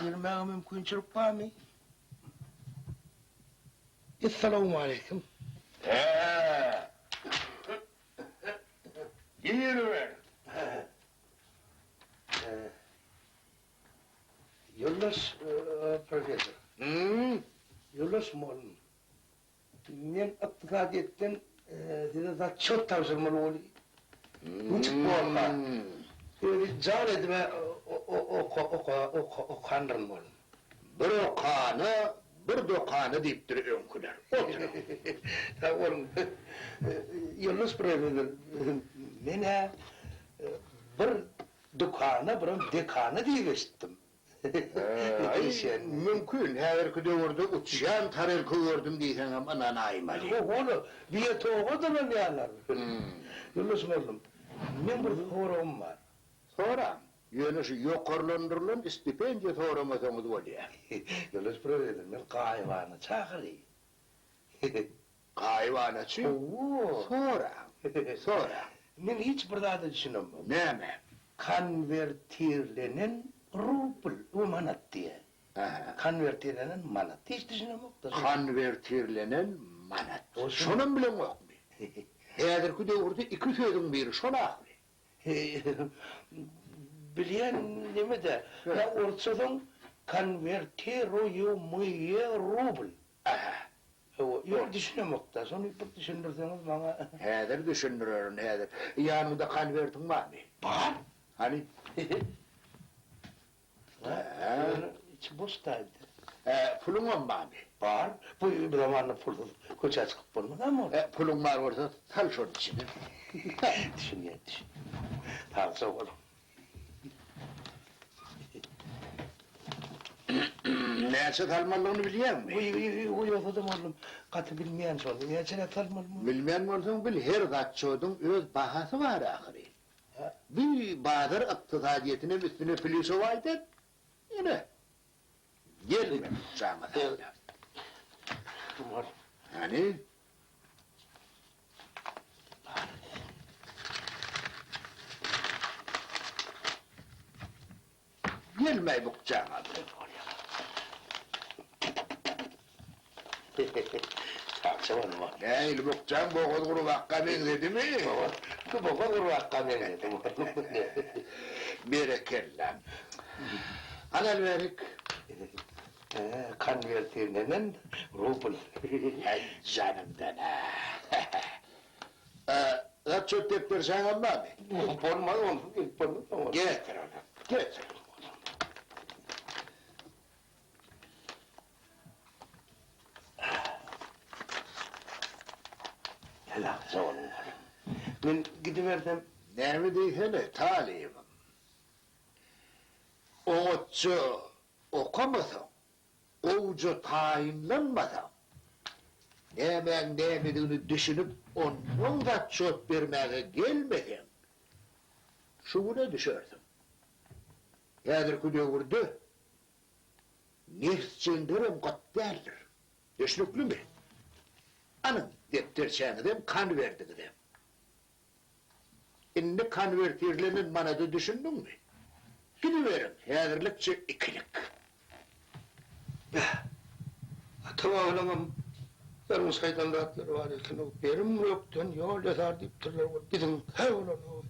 Girmäge mümkinçilik barmy? Essalawmaleýkim. Hä. Giriber. Ýoldaş professor. Ýoldaş mugallym. Men ykdysadyýetden size zaçýot tabşyrmaly bolýan. Niçik bolsa, özi jan edibä okandyryn bolun. Bir okana, bir dokana diýipdir öňküler. Oturyň. Sag boluň. Ýoldaş professor, men-ä bir dükana, birem dekana diýip eşitdim. Aý, mümkin, häzirki döwürde uçýan tarelka gördüm diýseňem ynanaýmaly. Ho-ho-la, biýe toga dolanýarlar. Ýoldaş mugallym, meň bir soragym bar. Soraň. Ýöne şu ýokarlandyrylan stipendiýa soramasaňyz bolýar. Ýoldaş professor, men gaýybana çagyryň. Gaýybanaçy? Hawa. Soraň, soraň. Men hiç bir zada düşünemok. Nämä? Konwertirlenen rubl, o manat diýýär. Aha. Konwertirlenen manat. Hiç düşünemok-da. Konwertirlenen manat. Şonam bileňokmy? Häzirki döwürde iki sözüň biri şol ahyry. Bilýän neme-dä. Ýa orsça soň konwertiruýumyýe rubl. Aha. Hawa, ýok düşünemokda, şony bir düşündirseňiz maňa. Häzir düşündirerin, häzir. Ýanyňda konwertiň barmy? Bar. Hany? Bar, ýöne içi boş-da indi. Hä, puluňam barmy? Bar. Bu zamanda pulsuz köçä çykyp bolmaz-a molla. Hä, puluň bar bolsa, sal şony içine. Düşünýän, düşünýän. Sagja boluň. Näçe salmalydygyny bilýäňmi? Ýogsa-da mollum, gaty bilmeýän şony. Näçeräk salmaly mollum? Bilmeýän bolsaň bil, her zatçodyň öz bahasy bar ahyry. Bi bazar ykdysadyýetinem üstüne plýusowaýt et. Ine, gel men jama salýan. Hany? Gelmäý bukjaňa. Sagja bolma. Nähili bukjaň bogaz gurbakga meňzedimi? Bogaz gurbakga meňzedi. Berekella. Al alberik. Konwertirlenen rubl. Häý janymdan-a. Zatçot depderçäňem barmy? Bolmaz onsuz gelip bolmaz oňa. Getir ony, getir. Sagja boluň. Men gidibersem. Näme diýsene, talybym. Oňatja Okamasaň, gowuja taýynlanmasaň, nämäň nämedigini düşünip onnoň zatçot bermäge gelmeseň, şu güne düşersiň. Häzirki döwürde nebsjeňlerem gyt däldir. Düşnüklimi? Alyň depderçäňizem, konwerdiňizem. Indi konwertirlenen manada düşündiňmi? Gidiberiň, häzirlikçe ikilik. Beh, ata-babalaňam ýalňyş aýdan zatlary bar eken-ow, berim gökden ýol ýasar diýipdirler, ol biziňkä bolan-ow.